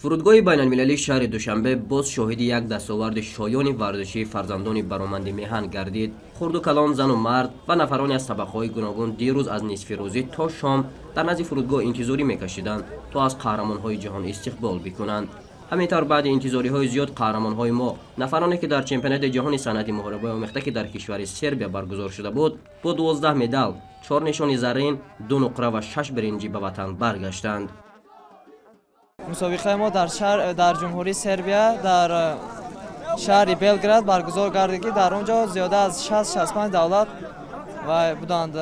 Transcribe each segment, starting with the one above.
Фурудгоҳи байналмилалии шаҳри Душанбе боз шоҳиди як дастоварди шоёни варзишии фарзандони бароманди меҳан гардид. Хурду калон, зану мард ва нафароне аз табақаҳои гуногун дирӯз аз нисфирӯзӣ то шом дар назди фурудгоҳ интизорӣ мекашиданд, то аз қаҳрамонҳои ҷаҳон истиқбол бикунанд. Ҳамин тавр, баъди интизориҳои зиёд қаҳрамонҳои мо, нафароне ки дар чемпионати ҷаҳони санъати муҳорибаи омехта, ки дар кишвари Сербия баргузор шуда буд, бо 12 медал, чор нишони заррин, ду нуқра ва шаш биринҷӣ ба ватан баргаштанд. Мусобиқаи мо дар шаҳр, дар Ҷумҳурии Сербия, дар шаҳри Белград баргузор гардид, ки дар он ҷо зиёда аз 60-65 давлат ва буданд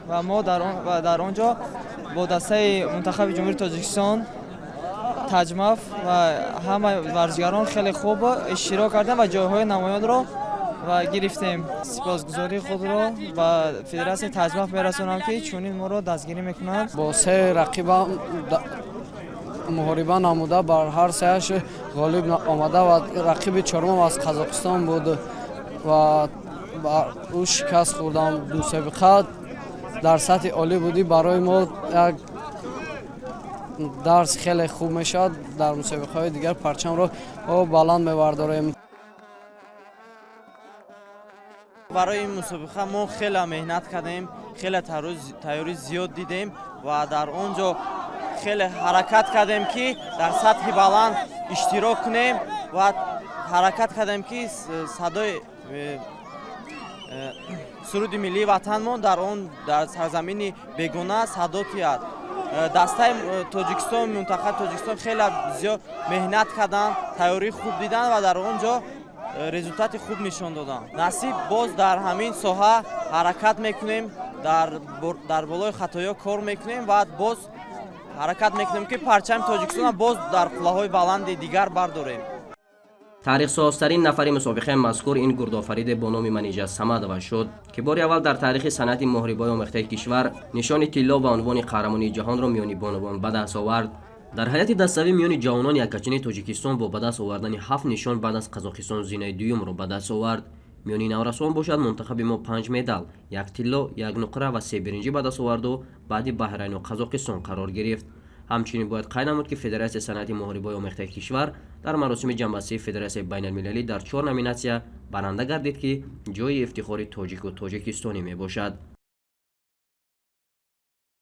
ва мо дар он ҷо бо дастаи мунтахаби Ҷумҳурии Тоҷикистон Таҷмаф ва ҳама варзишгарон хеле хуб иштирок кардем ва ҷойҳои намоёнро ва гирифтем. Сипосгузории худро ба Федератсияи Таҷмаф мерасонам, ки чунин моро дастгирӣ мекунанд. Бо се рақибам муҳориба намуда, бар ҳар сеяш ғолиб омада ва рақиби чорумам аз Қазоқистон буд ва бар ӯ шикаст хӯрдам. Мусобиқа дар сатҳи олӣ будӣ, барои мо як дарс хеле хуб мешавад. Дар мусобиқаҳои дигар парчамро баланд мебардорем. Барои ин мусобиқа мо хеле меҳнат кардем, хеле тайёрӣ зиёд дидем ва дар он ҷо хеле ҳаракат кардем, ки дар сатҳи баланд иштирок кунем, ва ҳаракат кардем, ки садои суруди миллии ватанмон дар он дар сарзамини бегона садо диҳад. Дастаи Тоҷикистон, мунтахаби Тоҷикистон хеле зиёд меҳнат карданд, тайёрии хуб диданд ва дар он ҷо результати хуб нишон доданд. Насиб, боз дар ҳамин соҳа ҳаракат мекунем, дар болои хатоё кор мекунем ва боз ҳаракат мекунем, ки парчами Тоҷикистонро боз дар қуллаҳои баланди дигар бардорем. Таърихсозтарин нафари мусобиқаи мазкур ин гурдофариде бо номи Манижа Самадова шуд, ки бори аввал дар таърихи санъати муҳорибаи омехтаи кишвар нишони тилло ва унвони қаҳрамонии ҷаҳонро миёни бонувон ба даст овард. Дар ҳайати даставӣ миёни ҷавонони яккачини Тоҷикистон бо ба даст овардани ҳафт нишон баъд аз Қазоқистон зинаи дуюмро ба даст овард. Миёни наврасон бошад, мунтахаби мо панҷ медал, як тилло, як нуқра ва се биринҷӣ ба даст оварду баъди Баҳрайну Қазоқистон қарор гирифт. Ҳамчунин бояд қайд намуд, ки Федератсияи санъати муҳорибаи омехтаи кишвар дар маросими ҷамъбастии федератсияи байналмилалӣ дар чор номинатсия баранда гардид, ки ҷои ифтихори тоҷику тоҷикистонӣ мебошад.